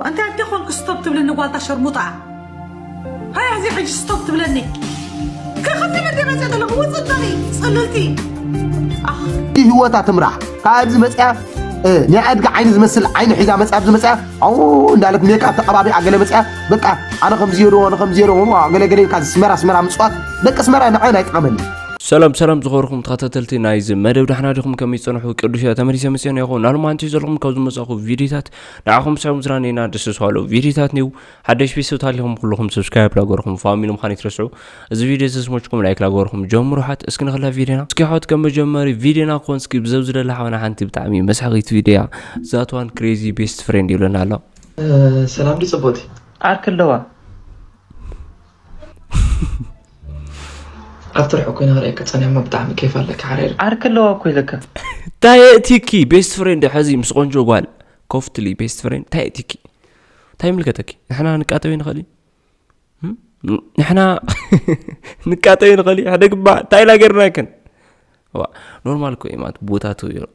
እንታይ ኣደ ኾንክ ስቶፕ ትብልኒ ጓልታ ሸርሙጣ? ሃይ፣ እዚ ሕጂ ስቶፕ ትብለኒ። ከኸቲ መደ መጸ ዘለኹ ውጽእ በሊ፣ ጽልልቲ። ኣኽ። ይህ ህይወታ ትምራሕ። ካብ ኣብዚ መጽያ፣ እ፣ ናይ ኣድጊ ዓይኒ ዝመስል ዓይኒ ሒዛ መጽያ ኣብዚ መጽያ፣ ኣው እንዳለት ሜካፕ ተቐባቢኣ ገለ መጽያ፣ በቃ፣ ኣነ ከም ዝየዶ፣ ኣነ ከም ዝየዶ፣ ኣው፣ ገለ ገለ ኢልካ ስመራ፣ ስመራ ምጽዋት፣ ደቂ ስመራ ንዓይ ኣይጥዓመኒ። ሰላም ሰላም ዝኸበርኩም ተኸታተልቲ ናይዚ መደብ፣ ዳሕና ዲኹም? ከመይ ጸንሑ? ቅዱስ እያ ተመሊሰ መጽኤ ነኹ። ናልማንቲ ዘለኹም ካብ ዝመጻኹ ቪዲዮታት ንዓኹም ሰላም ዝራኔና ደስ ዝባሉ ቪዲዮታት ኒው። ሓደሽ ቤተሰብ ታሊኹም ኩልኹም ሰብስክራይብ ላገርኩም ፋሚሊ ምዃን ይትረስዑ። እዚ ቪዲዮ ተስሞችኩም ላይክ ላገርኩም ጀምሩ። ሓት እስኪ ንኽላ ቪዲዮና እስኪ ሓት ከም መጀመሪ ቪዲዮና ኮን እስኪ ብዘብ ዝደላ ሓወና ሓንቲ ብጣዕሚ መስሓቂት ቪዲዮ እያ። ዛትዋን ክሬዚ ቤስት ፍሬንድ ይብለና ኣሎ። እ፣ ሰላም ዲ ጽቡቲ? ዓርኪ ኣለዋ። ኣብ ትርሑ ኮይነ ክርእየካ ጸኒሐ እሞ ብጣዕሚ ኬፍ ኣለካ ሓረር። ዓርኪ ኣለዋ እኮ ኢለካ። ታየ ቲኪ ቤስት ፍሬንድ ሕዚ ምስ ቆንጆ ጓል ኮፍትሊ ቤስት ፍሬንድ ታየ ቲኪ እንታይ ይምልከተኪ? ንሕና ንቃጠብ ንኽእል እዩ። እም? ንሕና ንቃጠብ ንኽእል እዩ። ሓደ ግባ እንታይ ኢላ ገርናክን? ዋ፣ ኖርማል እኮ እዩ ማለት ቦታ ትውይሮ።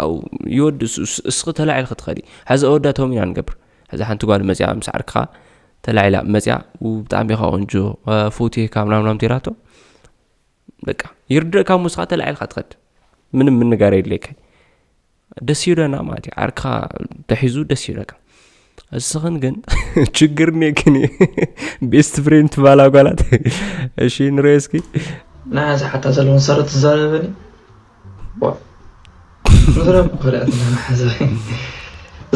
ኣው ይወድ እሱ- እሱ- እስኺ ተላዒልኺ ትኸዲ። ሕዚ ኣወዳቶም ኢና ንገብር። ሕዚ ሓንቲ ጓል መፅያ ምስ ዓርክኻ ተላዒላ መፅያ፣ ው፣ ብጣዕሚ ኢኻ ቆንጆ፣ እ፣ ፎቴካ ምናምን ምናምን ተይራቶ፣ በቃ ይርደእካ፣ ሙስኻ ተላዒልካ ትኸድ። ምንም ምንጋር የድልየካ። ደስ ይብለና ማለት እዩ። ዓርክኻ ተሒዙ ደስ ይብለካ። እስኽን ግን ችግር ኔክን ቤስት ፍሬንድ ትባላ ጓላት። እሺ ንሪኦ እስኪ። ንዓዚ ሓታ ዘለውን ሰረት ትዛረበኒ። ዋ። ምዝራብ ምኽርያት እና መሓዛ።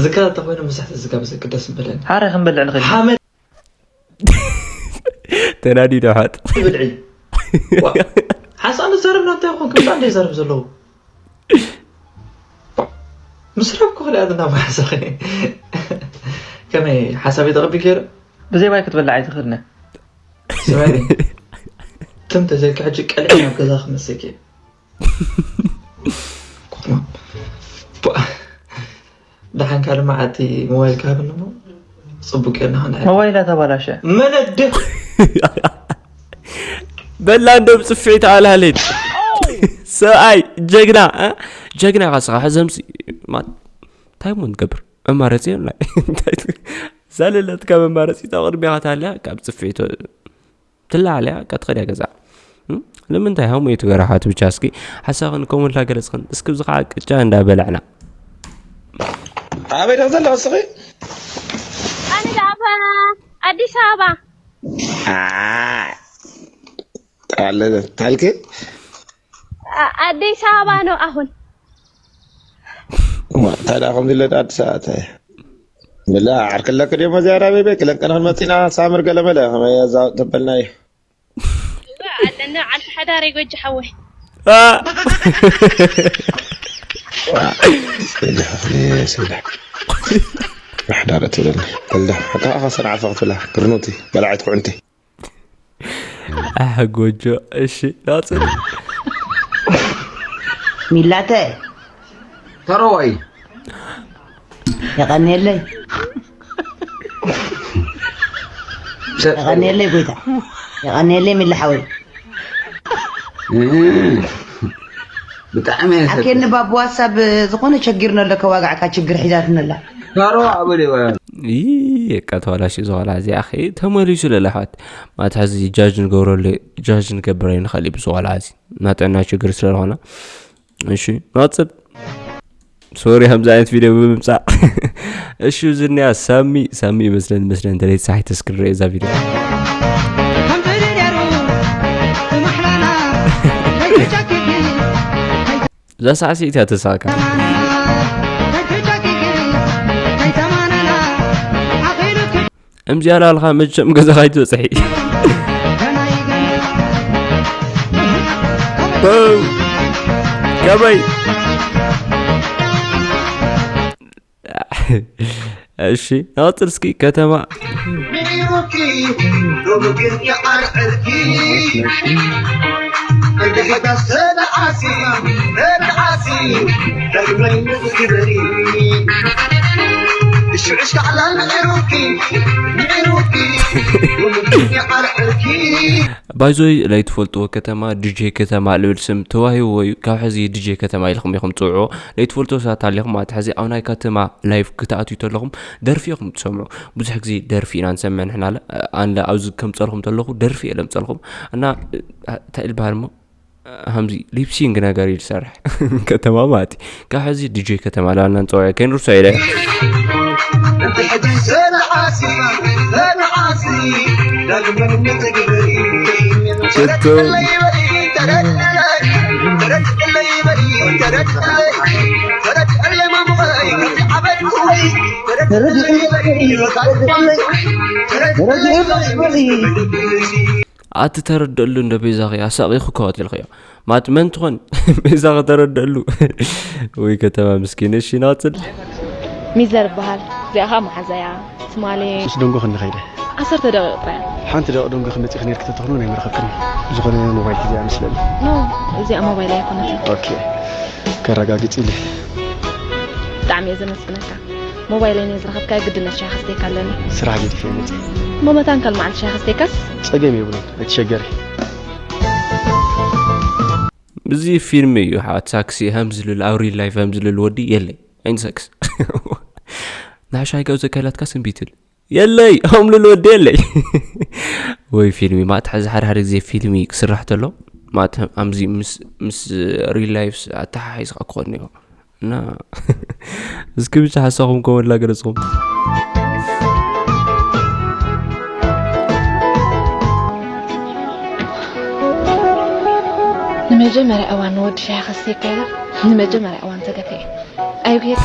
ዝካ ተኾይኑ ምሳሕ ዝጋ ብዘቂ ደስ ምበለኒ። ሓረ ክንበልዕ ንኽእል። ሓመድ ተናዲዶ ሓጥ። ብልዒ። ዋ። ሓሳብ ንዛረብ ና እንታይ ኾንክ? ምሳ እንደ ይዛረብ ዘለዉ። ዋ። ምስራብ ክኽእል እያ ዝና መሓዛ። ከመይ ሓሳብ ተቐቢል ገይረ? ብዘይ ማይ ክትበልዕ ኣይትኽእልን። ስማዕኒ። ትም ተዘይካ ሕጂ ቀልዕ ናብ ገዛ ክመሰኪ። ደሓንካ ድማ ዓቲ ሞባይል ካብኒ እሞ ጽቡቅ ጌርና ክንድሕር። ሞባይላ ተባላሸ። መነድህ። በላ እንዶ ብጽፍዒ ተኣላሌት። ሰብኣይ ጀግና፣ እ? ጀግና ኢኻ ስኻ። ሕዘምሲ፣ ማ-፣ እንታይ እሞ ንገብር? መማረጺ የብልና። እንታይ ት-፣ እዛ ለለትካ መማረጺ እታ ቅድሚኻ ትሃልያ፣ ካብ ጽፍዒ ተ-፣ ትለዓል እያ፣ በቃ ትኸድ እያ ገዛ። እም? ንምንታይ ሃሙ እዩ ትገርሓት ብቻ? እስኪ ሓሳኽን ኮመንት ላገለጽኽን፣ እስኪ ብዚ ከዓ ቅጫ እንዳበላዕና። ኣበይ ዶ ዘለኹ እስኺ? ኣነ ኣብ ኣዲስ ኣበባ። ኣ፣ ኣለ ታልኪ? ኣ-፣ ኣዲስ ኣበባ ነው አሁን። ዋ፣ ታዲያ ከምዚ ኢለ ዶ ኣዲስ ኣበባ እንታይ? ብላ ዓርክለክ ድሞ ዝያዳ ቤቤ ክለንቀን ክንመጺና ሳምር ገለመለ ከመይ ያዛው ተበልናዮ። እዛ ኣለና ዓርኪ ሓዳረይ ጎጅ ሓወይ። ኣ! ስለ፣ ስለ። ኣሕዳረ ትብለኒ። በልዳ፣ ሓቃ ኣኻ ሰንዓፈ ክትብላ፣ ግርኑቲ፣ በላዒት ኩዕንቲ። ኣሕ፣ ጎጆ፣ እሺ፣ ናጽል። ሚላተ። ተረዋይ። የቐንየለይ። ሰ- የቐንየለይ ጎይታ። የቐንየለይ ሚላ ሓወይ። እህ፣ ብጣዕሚ እየ ኣኬኒ ሰ- ባብ ዋትሳብ ዝኾነ ቸጊርና ኣሎ፣ ከዋጋዕካ ችግር ሒዛትና ኣላ። ተረዋ ኣበል ይበላል። ይ፣ የቃ ተዋላሽ ዝኾላ እዚ ኣኺ ተመሊሱ ለለ ኣሕዋት። ማለት ሕዚ ጃጅ ንገብረሉ፣ ጃጅ ንገብረ ንኽእል እዩ ብዝኾላ እዚ። ናይ ጥዕና ችግር ስለ ዝኾነ። እሺ፣ ናጽብ። ሶሪ፣ ከምዚ ዓይነት ቪድዮ ብምምጻእ። እሺ፣ እዚ እኒኣ ሳሚ፣ ሳሚ ይመስለኒ፣ ይመስለኒ፣ እንተ ለይቲ ፀሓይ ተስክሪ እዛ ቪድዮ። እዛ ሳዕስዒት እያ ተሳካ። እምዚኣ ላልኻ መቸም ገዛኻ ኣይትበጽሒ። በው። ከመይ? እሺ፣ ናወጥር እስኪ ከተማ። ባይዞይ ለይትፈልጥዎ ከተማ ዲጄ ከተማ ልብል ስም ተዋሂብዎ እዩ። ካብ ሕዚ ዲጄ ከተማ ኢልኩም ኢኹም ትፅውዕዎ። ለይትፈልጥዎ ሰባት ኣለኹም ማለት ሕዚ ኣብ ናይ ከተማ ላይፍ ክትኣትዩ ተለኹም ደርፊ ኢኹም ትሰምዑ። ብዙሕ ግዜ ደርፊ ኢና ንሰምዕ ንሕና ለ ኣንለ ኣብዚ ከምፀልኩም ተለኹ ደርፊ እየ ለምፀልኩም እና እንታይ ኢልበሃል እሞ ሃምዚ ሊፕሲንግ ነገር እዩ ዝሰርሕ ከተማ ማለት እዩ። ካብ ሕዚ ዲጄ ከተማ ላልና ንፀውዐ ከይንርሶ ኢለ ኣቲ ተረደሉ እንደ ቤዛኺ ኣሳቒኹ ከዋት ኢልኽዮ ማት መን ትኾን ቤዛኺ ተረደሉ ወይ ከተማ ምስኪን። እሺ ናፅል ሚዘር ይበሃል። እዚኣ ከዓ መሓዛያ ትማሊ ምስ ደንጎ ክንኸይደ ዓሰርተ ደቂቕ ጥራይ። ሓንቲ ደቂ ደንጎ ክመፅእ ክነይር ክተተኽኖ ናይ መረኸብክን ዝኾነ ሞባይል ሒዛ መስለኒ። ኖ እዚኣ ሞባይል ኣይኮነትን። ኦኬ ከረጋግፅ ኢለ ብጣዕሚ እየ ዘመስግነካ። ሞባይለይ ነይ ዝረኸብካዮ ግድነት ሻሂ ከስተካ ኣለኒ። ስራሕ ገዲፈ እየ መፅእ። እሞ መታን ካልመዓልቲ ሻሂ ከስተካስ? ፀገም የብሉን ኣይትሸገሪ። እዚ ፊልም እዩ ሓ ታክሲ ሃም ዝልል ኣብ ሪል ላይፍ ሃም ዝልል ወዲ የለይ ኣይንሰክስ ንሓሻይ ጋው ዘካይላትካ ስንቢትል የለይ ኣምሉል ወዲ የለይ ወይ ፊልሚ ማለት ሕዚ ሓደ ሓደ ግዜ ፊልሚ ክስራሕ ተሎ ማለት ኣምዚ ምስ ሪል ላይፍ ኣተሓሒዝካ ክኾን እኒኦ እና እስኪ ብቻ ሓሳኹም ከመላ ገለጽኹም ንመጀመርያ እዋን ንወዲ ሻሂ ከስተካ ኢለ ንመጀመርያ እዋን ተገፈ እየ ኣይብሄካ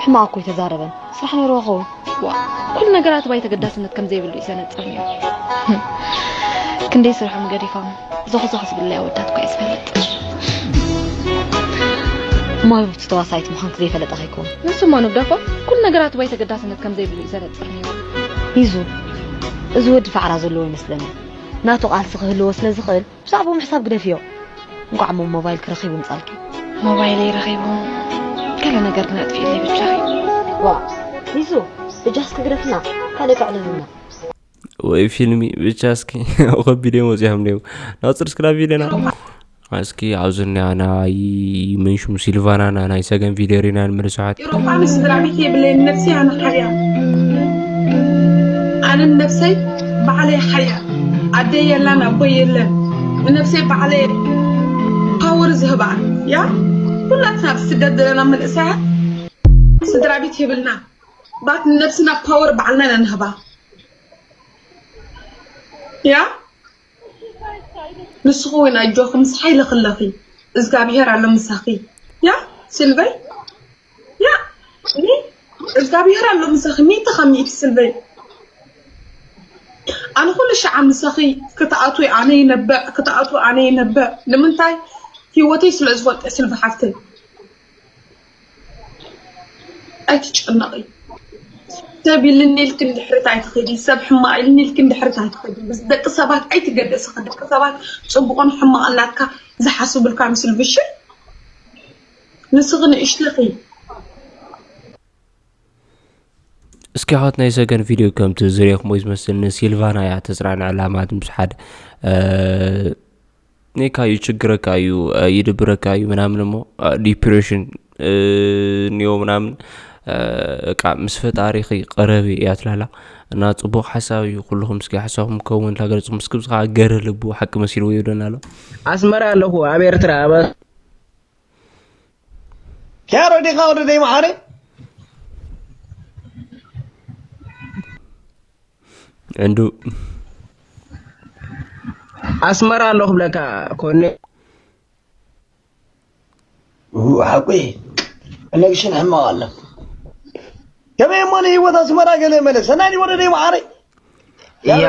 ሕማቕ እኮ ይተዛረበን ስራሕ ነይርዎ ኸውን ዋ ኩሉ ነገራት ባይ ተገዳስነት ከም ዘይብሉ እዩ ዘነጽር ነይሩ ክንደይ ስርሖም ገዲፎም ዞኽዞኽ ዝብለይ ኣወዳት እኳ እየ ዝፈልጥ እሞ ህብብቲ ተዋሳኢት ምዃንኪ ዘይፈለጠ ከይከውን ንሱ እሞ ንብዳፎ ኩሉ ነገራት ባይ ተገዳስነት ከም ዘይብሉ እዩ ዘነጽር ነይሩ ይዙ እዚ ወዲ ፋዕራ ዘለዎ ይመስለኒ ናቱ ቃልሲ ክህልዎ ስለ ዝኽእል ብዛዕባኡ ምሕሳብ ግደፍዮ። እንቋዕ እሞ ሞባይልኪ ረኺቡ ምጻልኪ። ሞባይለይ ረኺቡ ገለ ነገር ግን ኣጥፊእለይ ብቻኺ። ዋእ ሊሱ ብጃስኪ ግደፍና ካልእ ከዕልልና። ወይ ፊልሚ ብቻ እስኪ ኣብ ከቢድ እዮም ወፂኦም ኔው ናብ ፅርስክላ ቪድዮና እስኪ ኣብዚ እኒኣ ናይ መንሽሙ ሲልቫናና ናይ ሰገን ቪድዮ ሪና ንምልስሓት ኢሮጳ ንስድራ ቤት የብለይን ነብሲ ኣነ ሓያ ኣነ ነብሰይ ባዕለይ ሓያ ኣደይ የላን ኣቦይ የለን ንነብሰይ ባዕለይ ፓወር ዝህባ ያ ኩላትና ኣብ ስደት ዘለና መንእሰያት ስድራ ቤት የብልና ባት ንነብስና ፓወር ባዕልና ኢና ንህባ ያ ንስኺ እውን ኣጆኺ ምሳሐ ኢለኺ ኣለኺ እዝጋብሄር ኣሎ ምሳኺ ያ ሲልቨይ ያ እኔ እዝጋብሄር ኣሎ ምሳኺ ሚእቲ ካብ ሚእቲ ሲልቨይ ኣነ ኩሉ ሻዓ ምሳኺ ክትኣትዊ ኣነ ይነብዕ ክትኣትዊ ኣነ ይነብዕ ንምንታይ ሂወተይ ስለ ዝፈልጦ ሲልቨ ሓፍተይ ኣይትጨነቒ ሰብ ኢልኒ ኢልኪ እንድሕሪ እንታይ ትኸዲ ሰብ ሕማቕ ኢልኒ ኢልኪ እንድሕሪ እንታይ ትኸዲ ደቂ ሰባት ኣይትገደስኺ ደቂ ሰባት ፅቡቕን ሕማቕን ናትካ ዝሓስቡልካ ምስልብሽ ንስኺ ንእሽትኺ እስኪ ሓወት ናይ ሰገን ቪድዮ ከምቲ ዝሪእኹሞ ዝመስል ንሲልቫና እያ ተፅናንዐላ ማለት ምስ ሓደ ኔካ እዩ ችግረካ እዩ ይድብረካ እዩ ምናምን እሞ ዲፕሬሽን እኒኦ ምናምን እቃ ምስ ፈጣሪኺ ቀረቢ እያ ትላላ እና ፅቡቅ ሓሳብ እዩ ኩልኹም እስኪ ሓሳብኩም ከውን ታገለፅኩም እስኪ ብዝካ ገርህ ልቡ ሓቂ መሲልዎ ይብለና ኣሎ ኣስመራ ኣለኹ ኣብ ኤርትራ ኣብ ያሮ ዲኻ ወደ ደይ መዓረ ዕንዱ ኣስመራ ኣለኹ ብለካ ኮኔ ሓቁ ኮኔክሽን ሕማቕ ኣሎ ከመይ እሞ ንህይወት ኣስመራ ገለ መለሰ ናይ ወደ ደይ መዓረ እያ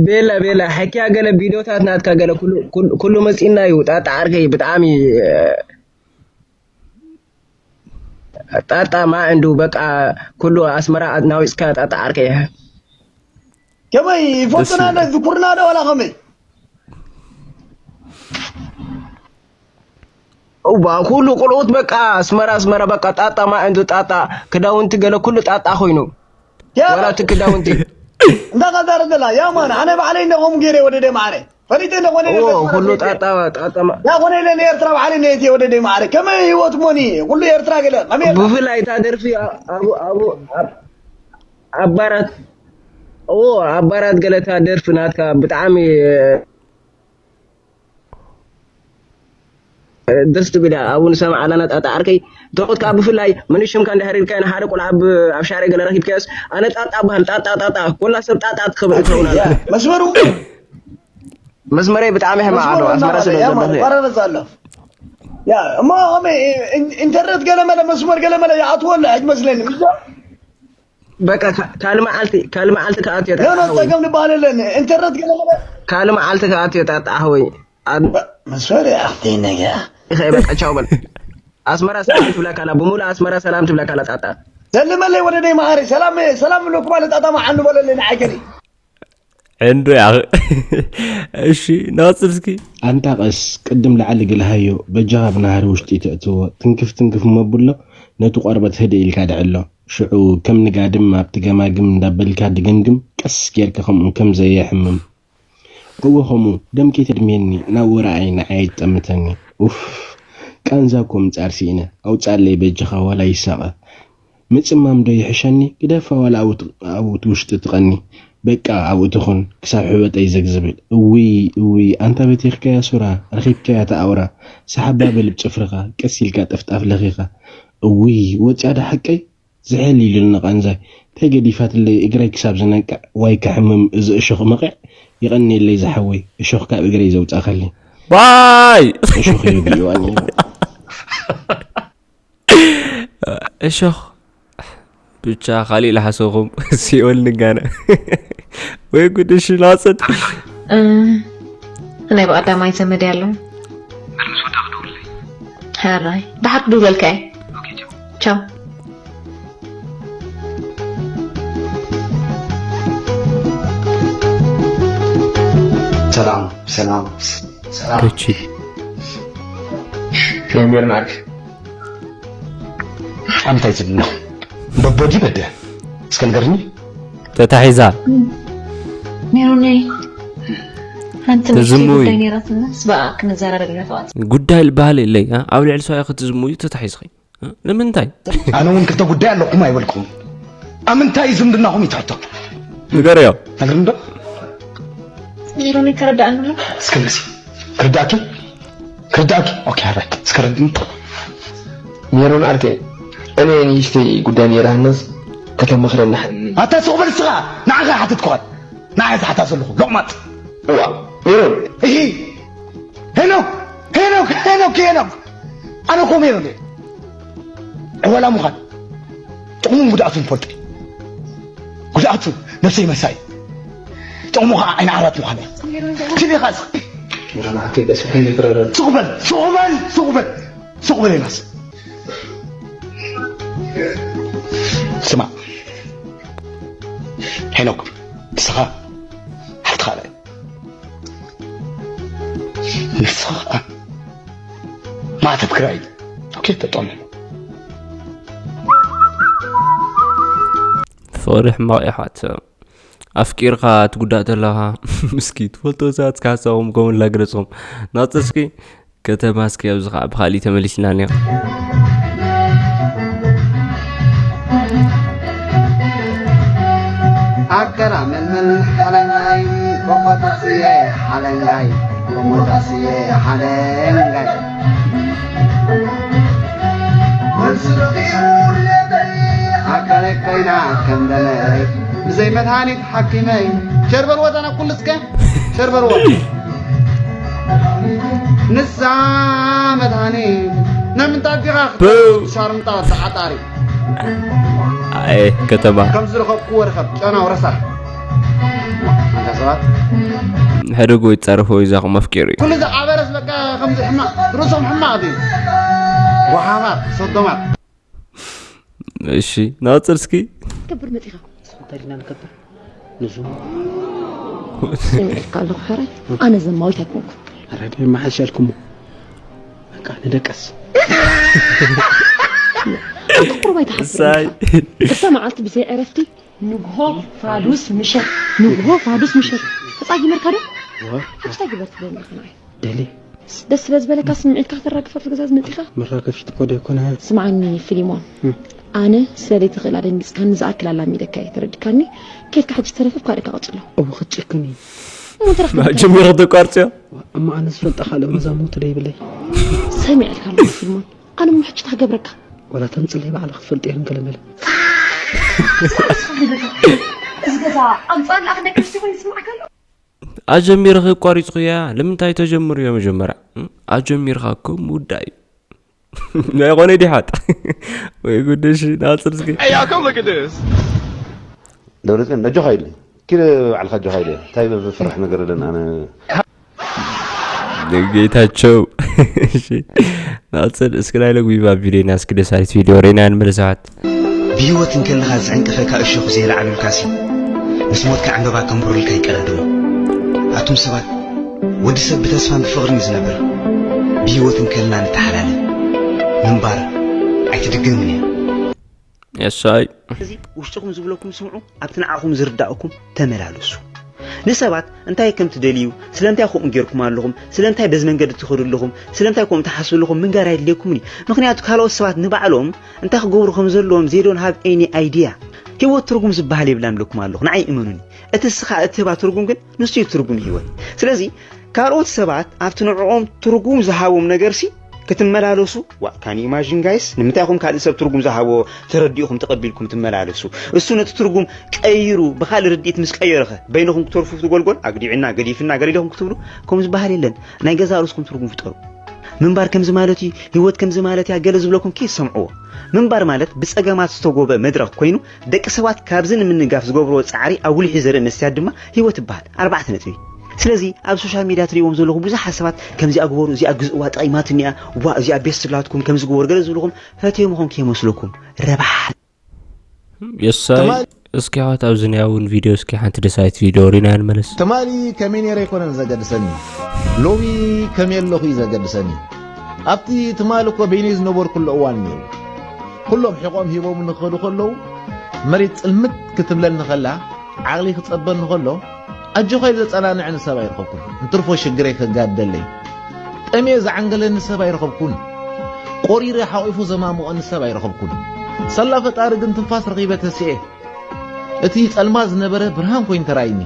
ቤላ ቤላ ሕክያ ገለ ቪድዮታት ናትካ ገለ ኩሉ መፂና እዩ ጣጣ ዓርከይ ብጣዕሚ ጣጣ ማ እንዱ በቃ ኩሉ ኣስመራ ናዊፅካ ጣጣ ዓርከይ ከመይ ይፈቱና ዶ ዝኩርና ዶ ዋላ ከመይ እዋ ኩሉ ቁልኡት በቃ ኣስመራ ኣስመራ በቃ ጣጣ ማ እንዱ ጣጣ ክዳውንቲ ገለ ኩሉ ጣጣ ኮይኑ ዋላ እቲ ክዳውንቲ እንታይ ቃዛረ ዘላ ያማን ኣነ ባዕለይ እንደኸም ገይረ ወደደ ማዕረ ፈሊጠ እንደኾነ ኩሉ ጣጣ ጣጣ ዳኾነ ኢለ ንኤርትራ ባዕለይ ነየት ወደደ ማዕረ ከመይ ህይወት ሞኒ ኩሉ ኤርትራ ገለ ከመይ ብፍላይ እታ ደርፊ ኣቡ ኣቡ ኣባራት ኦ ኣባራት ገለታ ደርፊ ናትካ ብጣዕሚ ደስ ትብል እያ ኣብኡ ንሰምዓ ኣለና ጣጣ ዓርከይ ተኾት ከዓ ብፍላይ መን ሽምካ እንዳሕሪርካ ንሓደ ቆልዓ ኣብ ሻርዒ ገለ ረኪብካዮስ ኣነ ጣጣ በሃል ጣጣ ጣጣ ኮላ ሰብ ጣጣ ትኸውን ኣላ መስመሩ መስመረይ ብጣዕሚ ሕማቕ ኣሎ ኣስመራ ስለ ዘለኹ እሞ ኢንተርነት ገለ መለ መስመር ገለ መለ ይኣትዎ ኣሎ ሕጅ መስለኒ በቃ ካልእ መዓልቲ ካልእ መዓልቲ ክኣትዮ ኖ ኖ ጸገም ዝበሃል የለን። ኢንተርነት ገለ ገለ ካልእ መዓልቲ ክኣትዮ ጣጣ ሓወይ። መስፈሪ ኣፍተይ ነገ ይኸ በቃ ቻው በል። ኣስመራ ሰላም ትብለካ ኣላ፣ ብሙሉ ኣስመራ ሰላም ትብለካ ኣላ ጣጣ። ዘልመለይ ወደደይ መዓረይ ሰላም ሰላም ብለኩም ኣለ ጣጣ መዓኑ በለለይ ንዓይ ገለይ። ዕንዶ ያኽ እሺ ናጽር እስኪ ኣንታ ቀስ ቅድም ላዕሊ ግልሃዮ በጃኻ ብናህሪ ውሽጢ ተእትዎ ትንክፍ ትንክፍ እሞ ኣብሎ ነቲ ቆርበት ህድእ ኢልካ ድዕሎ ሽዑ ከም ንጋድም ኣብቲ ገማግም እንዳበልካ ድገምግም ቀስ ጌርካ ከምኡ ከም ዘየሕምም እወ ከምኡ ደም ከይተድምየኒ ናብ ወረኣይ ንዓይ ትጠምተኒ ኡፍ ቃንዛ እኮ ምጻር ስኢነ ኣውጻለይ በጃኻ ዋላ ይሳቐ ምጽማም ዶ ይሕሸኒ ግደፋ ዋላ ኣብኡ ትውሽጢ ትቐኒ በቃ ኣብኡ ትኹን ክሳብ ሕበጠይ ዘግ ዝብል እውይ እውይ ኣንታ በቲኽካያ ሱራ ረኺብካያ እታ ኣውራ ሰሓባ በል ብጽፍርኻ ቀስ ኢልካ ጠፍጣፍ ለኺኻ እውይ ወጽያ ዶ ሓቀይ ዝሕል ኢሉኒ ቃንዛይ እንታይ ገዲፋትለይ እግረይ ክሳብ ዝነቅዕ ዋይ ከሕምም እዚ እሾኽ መቒዕ የቐንየለይ ዝሓወይ እሾኽ ካብ እግረይ ዘውጻእካለይ ባይ እሾኽ እዩ ብልዋ ነይሩ እሾኽ ብቻ ካሊእ ላሓሰኹም ሲኦል ንጋነ ወይ ጉድ እሺ ናፅድ ናይ ብቐዳማይ ዘመድ ያለው ሕራይ ደሓር ክድውለልካ እየ ቻው ሰላም ሰላም ሰላም ሜርናክ ኣምታይ ዝድና በቦዲ በደ እስከ ንገርኒ ተታሒዛ ሜሮነይ ሓንቲ ትዝሙይ። ጉዳይ ነይራትና ስበኣ ክንዘራረብ ኢና ተዋት ጉዳይ ዝበሃል የለይ እ? ኣብ ልዕሊ ሰብኣይ ክትዝሙዩ ተታሒዝኺ እ? ንምንታይ ኣነ እውን ክልተ ጉዳይ ኣለኩም ኣይበልኩም ኣብ ምንታይ እዩ ዝምድናኹም ይትሕቶ ንገርዮ ነግርኒ ዶ ሜሮነይ ተረዳእኒ ኣሎ እስከ መሲ ክርዳእኪ ክርዳእኪ ኦኬ ሓራይ እስከ ረድኒ ሜሮን ዓርከይ፣ እኔ ንእሽተይ ጉዳይ ነይራትናስ ከተማኽረና። ኣታ ሱቕ በል እስኻ፣ ንዓኻ ይሓተትኩኻን፣ ንዓይ ዝሓታ ዘለኹ ሎቕማጽ። እዋ ሜሮን። እሂ ሄኖክ ሄኖክ ሄኖክ ሄኖክ ኣነ እኮ ሜሮን እየ። ዕዋላ ምዃን ጥቕሙን ጉድኣቱን ፈልጦ እየ። ጉድኣቱ ነብሰይ መሳኢ፣ ጥቕሙ ኸዓ ዓይኒ ዓራት ምዃን እየ። ኪድ ኢኻ እስኻ። ሱቕ በል ሱቕ በል ሱቕ በል ሱቕ በል ዮናስ። ስማዕ ሄኖክ ንስኻ ሓፍትኻ ርኣይ ንስኻ ማዕተብ ክራይ ኦኬ ተጠሙ ፍቕሪ ሕማቕ እዩ ሓትሰብ ኣፍቂርካ ትጉዳእ ተለኻ ምስኪ ትፈልጦ ሰባት እስከ ሓሳቦም ከምኡ ላግለጾም ናጽር እስኪ ከተማ እስኪ ኣብዚ ከዓ ብካሊእ ተመሊስና እኒኦ ኣከራ መልመል ሓለንጋይ ቆሞዳስየ ሓለንጋይ ቆሞዳስየ ሓለንጋይ ኣካለይ ኮይና ከም ደመይ ብዘይ መድሃኒት ሓኪመይ ሸርበል ወጠና ኩሉ እስከ ሸርበርዎ ንሳ መድሃኒት ናይ ምንታይ ዲኻ ክትብል ሻርምጣ ተዓጣሪ ኣየ ከተማ ከም ዝረኸብክዎ ርኸብ ጨናው ረሳሕ ኣንታ ሰባት ሕደጎ ይጻረፎ ይዛኹም ኣፍቂሩ እዩ ኩሉ ዝዓበረስ በቃ ከምዚ ሕማቕ ርእሶም ሕማቕ ድዩ ወሓማት ሰዶማት እሺ ናጽር እስኪ ክብር መጺኻ እንታይ ዲና ንከብር ንሱ ስምዒልካ ኣለኹ ሕራይ ኣነ ዘማዊት ኣይኮንኩ ረድ መሓሻልኩሞ በቃ ንደቀስ ቁሩብ ኣይትሓፍር እሳ መዓልቲ ብዘይ ዕረፍቲ ንግሆ ፋዱስ ምሸት፣ ንግሆ ፋዱስ ምሸት። ተጻጊመርካ ዶ? ዋ፣ ሓሽታ ግበር ትብለኒ ኢኻ ንዓይ። ደሊ። ደስ ስለ ዝበለካ ስምዒትካ ከተራግፍ ኣብቲ ገዛ ዝመጺኻ? መራገፊት እኮ ዶ ኣይኮነ? ስምዓኒ ፊሊሞን። እም። ኣነ ስለ ዘይትኽእል ኣደንጊጽካኒ ዝኣክል ኣላሚደካ እየ፣ ተረዲካኒ? ኬድካ ሕጂ ተረፈ ካልእካ ቀጽሎ። እሞ ክትጭክኒ። እሞ እንተ ረኺብካ? ጀሚረ ክተቋርጽዮ? እሞ ኣነ ዝፈልጣ ካልእ መዛሙርቲ ዶ ይብለይ? ሰሚዐልካ ኣለኹ ፊሊሞን። ኣነ እሞ ሕጂ እንታይ ክገብረካ? ዋላ ተምጽለይ ባዕላ ክትፈልጥ እየ ገለመለ። እዚ ገዛ ኣምጻእ ለኣኽ ደቂ ኣንስትዮ ኮይኑ ይስምዓካ ኣሎ? ኣጀሚርኺ ኣቋሪጽኽያ? ንምንታይ ተጀምርዮ መጀመርያ? እም? ኣጀሚርኻ እኮ ምውዳእ እዩ። ናይ ኾነ ዲሓጥ። ወይ ጉድ፣ እሺ፣ ናጽር እስኪ። Hey, y'all, come look at this. ደብረጽዮን፣ ነጆኻ ኢለ። ኪድ ባዕልኻ ጆኻ ኢለ። እንታይ ፍራሕ ነገር ኣለና? ኣነ ጌታቸው። እሺ። ናጽር እስኪ ናይ ሎሚ ቪድዮና እስኪ ደሳይት ቪድዮ ሬና ንመለሳት። ብህይወት እንከለኻ ዝዕንቅፈካ እሾኽ ዘይለዓሉልካሲ፣ ምስ ሞትካ ዕምበባ ከንብሩልካ ይቀዳደሙ። ኣቱም ሰባት፣ ወዲ ሰብ ብተስፋን ብፍቕርን እዩ ዝነብር። ብህይወት እንከለና ንተሓላለ። ምንባር ኣይትድገምን እያ። የሳይ። እዚ ውሽጥኹም ዝብለኩም ስምዑ፣ ኣብቲ ንዓኹም ዝርዳእኩም ተመላለሱ። ንሰባት እንታይ ከም ትደልዩ፣ ስለምንታይ ከምኡ ጌርኩም ኣለኹም፣ ስለምንታይ በዚ መንገዲ ትኸዱ ኣለኹም፣ ስለምንታይ ከምኡ ትሓስቡ ኣለኹም ምንጋር ኣየድልየኩምን እዩ። ምኽንያቱ ካልኦት ሰባት ንባዕሎም እንታይ ክገብሩ ከም ዘለዎም they don't have any idea። ህይወት ትርጉም ዝበሃል የብላን እብለኩም ኣለኹ። ንዓይ እመኑኒ። እቲ እስኻ እትህባ ትርጉም ግን ንሱ እዩ ትርጉም ህይወት። ስለዚ ካልኦት ሰባት ኣብቲ ንዕኦም ትርጉም ዝሃቦም ነገርሲ ክትመላለሱ፣ ዋ፣ can you imagine guys? ንምንታይ ኢኹም ካልእ ሰብ ትርጉም ዝሃቦ ተረዲእኹም ተቐቢልኩም ትመላለሱ? እሱ ነቲ ትርጉም ቀይሩ ብኻልእ ርድኢት ምስ ቀየረኸ በይንኹም ክትተርፉ ትጎልጎል ኣግዲዕና ገዲፍና ገለ ኢለኹም ክትብሉ ከምኡ ዝበሃል የለን። ናይ ገዛ ርእስኹም ትርጉም ፍጠሩ። ምንባር ከምዚ ማለት እዩ፣ ህይወት ከምዚ ማለት እያ ገለ ዝብለኩም ከይትሰምዕዎ። ምንባር ማለት ብጸገማት ዝተጎበ መድረኽ ኮይኑ ደቂ ሰባት ካብዚ ንምንጋፍ ዝገብርዎ ጻዕሪ ኣጉሊሑ ዘርኢ መስትያት ድማ ህይወት ይበሃል። ኣርባዕተ ነጥቢ። ስለዚ ኣብ ሶሻል ሚድያ ትርእይዎም ዘለኹም ብዙሓት ሰባት ከምዚኣ ግበሩ፣ እዚኣ ግዝእዋ ጠቒማትኒ እያ፣ ዋ እዚኣ ቤስት ላትኩም ከምዚ ግበሩ ገለ ዝብልኹም ፈትዮም ምዃን ከይመስለኩም። ረባሕ። የሳይ። ትማሊ እስኪ ኣሕዋት ኣብዚ ናይ እውን ቪድዮ እስኪ ሓንቲ ደሳይት ቪድዮ ሪና ንመለስ። ትማሊ ከመይ ነይረ ኣይኮነን ዘገድሰኒ፣ ሎሚ ከመይ ኣለኹ እዩ ዘገድሰኒ። ኣብቲ ትማሊ እኮ በይነይ ዝነበርኩሉ እዋን ነይሩ። ኩሎም ሕቖም ሂቦም ንኸዱ ከለዉ፣ መሬት ጽልምት ክትብለኒ ከላ፣ ዓቕሊ ክጸበኒ ከሎ፣ ኣጆኻ ኢሉ ዘጸናንዐኒ ሰብ ኣይረኸብኩን። እንትርፎ ሽግረይ ከጋድደለይ፣ ጠምየ ዝዓንገለኒ ሰብ ኣይረኸብኩን። ቆሪረ ሓቒፉ ዘማሙቐኒ ሰብ ኣይረኸብኩን። ሳላ ፈጣሪ ግን ትንፋስ ረኺበ ተሲኤ። እቲ ጸልማት ዝነበረ ብርሃን ኮይኑ ተራእዩኒ።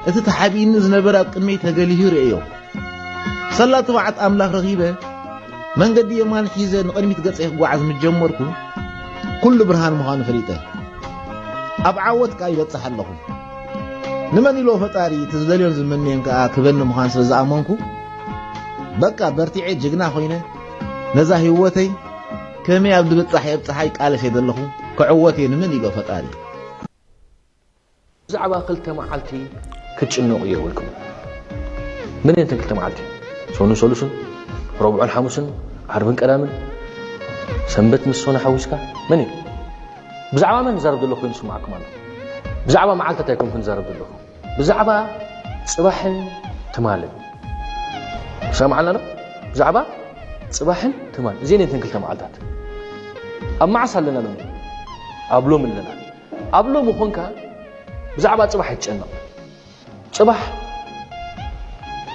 እቲ ተሓቢእኒ ዝነበረ ኣብ ቅድመይ ተገሊሁ ርእዮ። ሳላ ትብዓት ኣምላኽ ረኺበ፣ መንገዲ የማን ሒዘ ንቕድሚት ገጸይ ክጓዓዝ ምስ ጀመርኩ፣ ኩሉ ብርሃን ምዃኑ ፈሊጠ። ኣብ ዓወት ከኣ ይበጽሕ ኣለኹ። ንመን ኢሎ ፈጣሪ እቲ ዝደልዮን ዝምነዮን ከኣ ክበኒ ምዃን ስለ ዝኣመንኩ፣ በቃ በርቲዐ ጅግና ኮይነ ነዛ ህይወተይ ከመይ ኣብ ድብጻሕ የብጽሓይ ቃለስ እየ ዘለኹ። ክዕወት እየ ንመን ኢሎ ፈጣሪ። ብዛዕባ ክልተ መዓልቲ ክትጭነቑ የብልኩም። መን እየን እተን ክልተ መዓልቲ? ሰኑን ሰሉስን፣ ረቡዕን ሓሙስን፣ ዓርብን ቀዳምን፣ ሰንበት ምስ ሰኑ ሓዊስካ መን እዩ? ብዛዕባ መን ዝዛረብ ዘሎ ኮይኑ ዝስምዓኩም ኣሎ? ብዛዕባ መዓልታት ኣይኮንኩን ዝዛረብ ዘለኹ። ብዛዕባ ጽባሕን ትማልን። ሰማዕና ዶ? ብዛዕባ ጽባሕን ትማልን። እዚኤን እየን እተን ክልተ መዓልታት። ኣብ መዓስ ኣለና ሎሚ? ኣብ ሎሚ ኣለና። ኣብ ሎሚ ኾንካ ብዛዕባ ጽባሕ ኣይትጨነቕ። ጽባሕ፣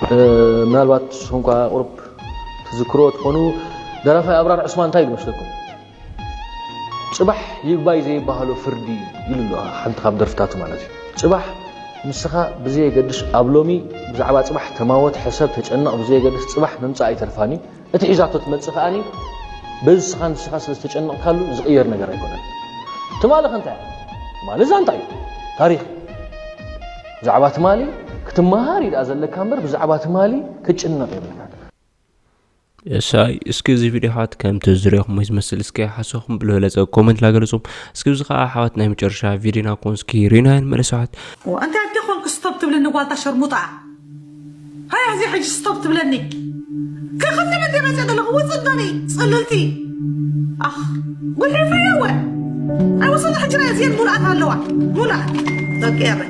እ፣ ምናልባት ንስኹም እኳ ቁሩብ ትዝክርዎ ትኾኑ፣ ደራፋይ ኣብራር ዑስማን እንታይ ኢሉ መስለኩም? "ጽባሕ ይግባይ ዘይበሃሎ ፍርዲ" ኢሉ ኣሎ፣ ሓንቲ ካብ ደርፍታቱ ማለት እዩ። ጽባሕ ንስኻ ብዘየገድስ ኣብ ሎሚ ብዛዕባ ጽባሕ ተማወት፣ ሕሰብ፣ ተጨነቕ፣ ብዘየገድስ ጽባሕ ምምጻእ ኣይተርፋን እዩ። እቲ ሒዛቶ ትመጽእ ከኣኒ በዚ ንስኻ ንስኻ ስለ ዝተጨነቕካሉ ዝቕየር ነገር ኣይኮነን። ትማሊ ከ እንታይ? ትማሊ ዛንታ እዩ፣ ታሪኽ እዩ። ብዛዕባ ትማሊ ክትመሃር እዩ ደኣ ዘለካ እምበር ብዛዕባ ትማሊ ክትጭነቕ የብልካን። የሳይ፣ እስኪ እዚ ቪድዮ ኣሕዋት ከምቲ ዝረኹሞ ዝመስል፣ እስኪ ሓሳብኩም ብዝበለጸ ኮመንት ላገለጹ። እስኪ እዚ ከኣ ኣሕዋት ናይ መጨረሻ ቪድዮና ክኾን፣ እስኪ ሪና ንመለስ ኣሕዋት። እንታይ ኣደ ኾንክ ስቶፕ ትብለኒ ጓልታ ሸርሙጣ? ሃይ፣ እዚ ሕጂ ስቶፕ ትብለኒ። ከኸፍል እንደ መጸ ዘለኹ ውጽእ ዶኒ ጽልልቲ። ኣኽ፣ ጉልሒ ፈየወ። ኣይ፣ ወሰኑ ሕጂ ናይ እዚኤን ሙሉኣት ኣለዋ። ሙሉኣት። ደቂ ኤረ።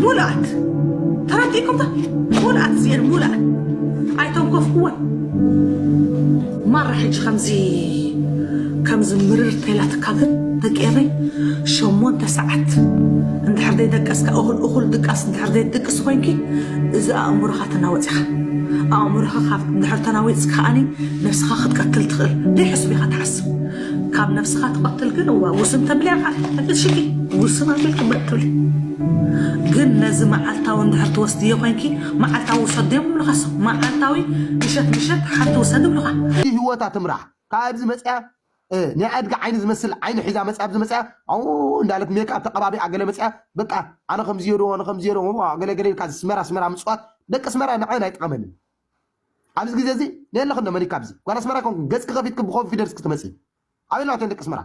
ሙሉኣት። ተረዲእኩም ዶ? ሙሉኣት እዚኤን ሙሉኣት። ኣይተንኮፍኩወን። ማራ ሕጂ ከምዚ፣ ከምዚ ምርር ተይላትካ ግን ደቂ ኤረይ ሸሞንተ ሰዓት እንድሕር ዘይደቀስካ፣ እኹል እኹል ድቃስ እንድሕር ዘይትድቅስ ኮይንኪ፣ እዚ ኣእምሮኻ ተናወጽ ኢኻ። ኣእምሮኻ ካብ እንድሕር ተናዊጽካ ከኣኒ ነብስኻ ክትቀትል ትኽእል። ደይሕሱብ ኢኻ ትሓስብ። ካብ ነብስኻ ትቐትል ግን እዋ ውስን ተብልያ ቃል ተብልሽኪ ውስን ኣቢልኪ በጥ ትብሊ። ግን ነዚ መዓልታዊ እንድሕር ትወስድዮ ኮይንኪ፣ መዓልታዊ ውሰድዮም ይብሉኻስ፣ መዓልታዊ ምሸት ምሸት ሓንቲ ውሰድ ይብሉኻ። ህይወታ ትምራሕ ካብዚ መፅያ ናይ ኣድጊ ዓይኒ ዝመስል ዓይኒ ሒዛ መፅያ ኣብዚ መፅያ ኣው እንዳለት ሜካፕ ተቐባቢኣ ገለ መፅያ በቃ ኣነ ከምዝየዶ ኣነ ከምዝየዶ ገለገለ ኢልካ ስመራ ስመራ ምፅዋት ደቂ ስመራ ንዓይ ኣይጠቐመንን። ኣብዚ ግዜ እዚ ንየለኽን ዶ መሊካ ኣብዚ ጓል ኣስመራ ኮንኩ ገፅኪ ከፊትኪ ብኮንፊደንስ ክትመፅእ ኣበይ ኣለዋተን ደቂ ስመራ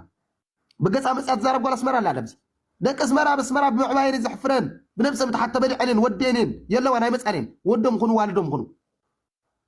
ብገፃ መፅያ ትዛረብ ጓል ኣስመራ ኣላ ኣብዚ ደቂ ኣስመራ ኣብ ኣስመራ ብምዕባየን ዘሕፍረን ብነብሰ ምትሓት ተበሊዐንን ወደንን የለዋን ኣይመፃንን ወዶም ኩኑ ዋልዶም ኩኑ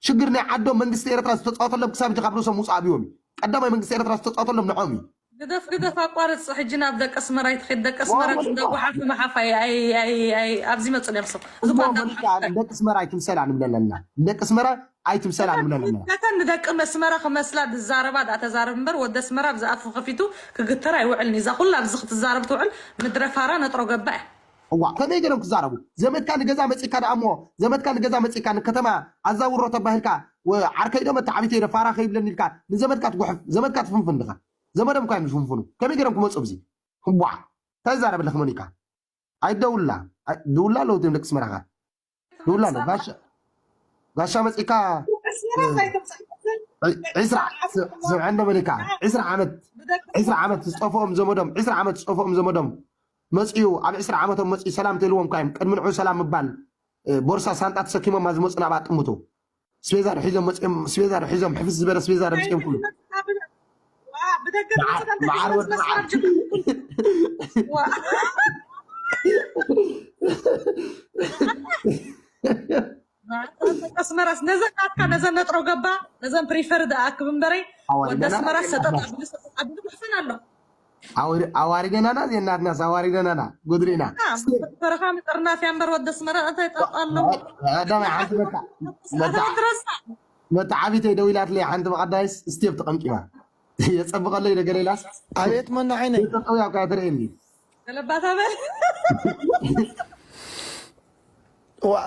ሽግር ናይ ዓዶም መንግስቲ ኤርትራ ዝተፃወተሎም ክሳብ ሕጂ ካብ ርእሶም ውፅእ ኣብዎም እዩ። ቀዳማይ መንግስቲ ኤርትራ ዝተፃወተሎም ንዖም እዩ። ግደፍ ግደፍ ኣቋርፅ ሕጂ ናብ ደቂ ኣስመራ ይትኸድ ደቂ ኣስመራ ወ- ወ- ክዳጉሓፍ መሓፋይ ኣይ ኣይ ኣይ ኣብዚ መፁ እዮም ሰብ እዚ እሞ ኳ መሊካ ደቂ ኣስመራ ኣይትምሰላ ንብለለና ደቂ ኣስመራ ኣይትምሰላ ንብለለና ነተን ንደቂ ኣስመራ ክመስላ ዝዛረባ ዳኣ ተዛረብ እምበር ወዲ ኣስመራ ብዝኣፉ ከፊቱ ክግተር ኣይውዕልን እዩ እዛ ኩላ ኣብዚ ክትዛረብ ትውዕል ምድረ ፋራ ነጥሮ ገባ እያ እዋ ከመይ ገይሮም ክዛረቡ ዘመድካ ንገዛ መፂካ ደኣ እሞ ዘመድካ ንገዛ መፂካ ንከተማ ኣዛውሮ ተባሂልካ ዓርከይ ዶ መተዓቢተይ ዶ ፋራ ከይብለኒ ኢልካ ንዘመድካ ትጉሕፍ ዘመድካ ትፍንፍን ድኻ ዘመዶም እኳ እዮም ዝፍንፍኑ ከመይ ገይሮም ክመፁ ኣብዚ ህቡዓ እንታይ ዝዛረበለክ መን ኢልካ ኣይደውላ ደውላ ኣለዉ እዚኦም ደቂ ስመራኻ ደውላ ኣሎ ጋሻ ጋሻ መፂካ ዒስራ ስምዐ እንዶ መሊካ ዒስራ ዓመት ዒስራ ዓመት ዝጠፍኦም ዘመዶም ዒስራ ዓመት ዝጠፍኦም ዘመዶም መፅኡ ኣብ ዕስራ ዓመቶም መፅኡ ሰላም ተልዎም ካዮም ቅድሚ ንዑ ሰላም ምባል ቦርሳ ሳንጣ ተሰኪሞማ ዝመፁ ናብኣ ጥምቱ ስቤዛ ዶ ሒዞም መፅኦም ስቤዛ ዶ ሒዞም ሕፍስ ዝበለ ስቤዛ ዶ መፅኦም ኩሉ መዓር ወዲ መዓር ኣስመራስ ነዘን ናትካ ነዘን ነጥሮ ገባ ነዘን ፕሪፈር ዝኣክብ እምበረይ ወዲ ኣስመራስ ሰጠጣ ብሉ ሰጠጣ ብሉ ክሕፈን ኣሎ ኣዋሪደናና ዜናትናስ ኣዋሪደናና ጉድሪና ፈረኻ ምጥርናፍ እያ እምበር ወዲ ኣስመራ እንታይ ጣጣ ኣለዎ ቀዳማይ ሓንቲ መታ መታ መታ ዓቢተይ ደው ኢላትለይ ሓንቲ መቐዳይስ ስቴፕ ተቐምቂማ የፀብቐለይ ነገር ኢላስ ኣቤት መና ዓይነይ ጠጠው ያው ካትረኤኒ ገለባታ በል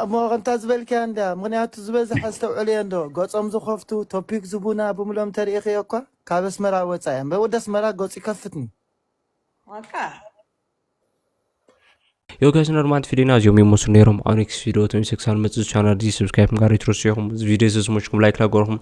እሞ ከምታ ዝበልክያ እንዳ ምክንያቱ ዝበዝሕ ኣስተውዕልዮ እንዶ ገፆም ዝኸፍቱ ቶፒክ ዝቡና ብምሎም ተሪእኽዮ እኳ ካብ ኣስመራ ወፃ እያ እምበር ወደ ኣስመራ ገፁ ይከፍትኒ Yo guys ኖርማል ቪዲዮና እዚኦም ይመስሉ ነይሮም ኣብ ኔክስት ቪዲዮ ተመልሰ ክሳብ መፅእ ቻናል እዚ ሰብስክራይብ ምግባር ኣይትረስዑ ኢኹም እዚ ቪዲዮ እዚ ዝመችኩም ላይክ ላገርኹም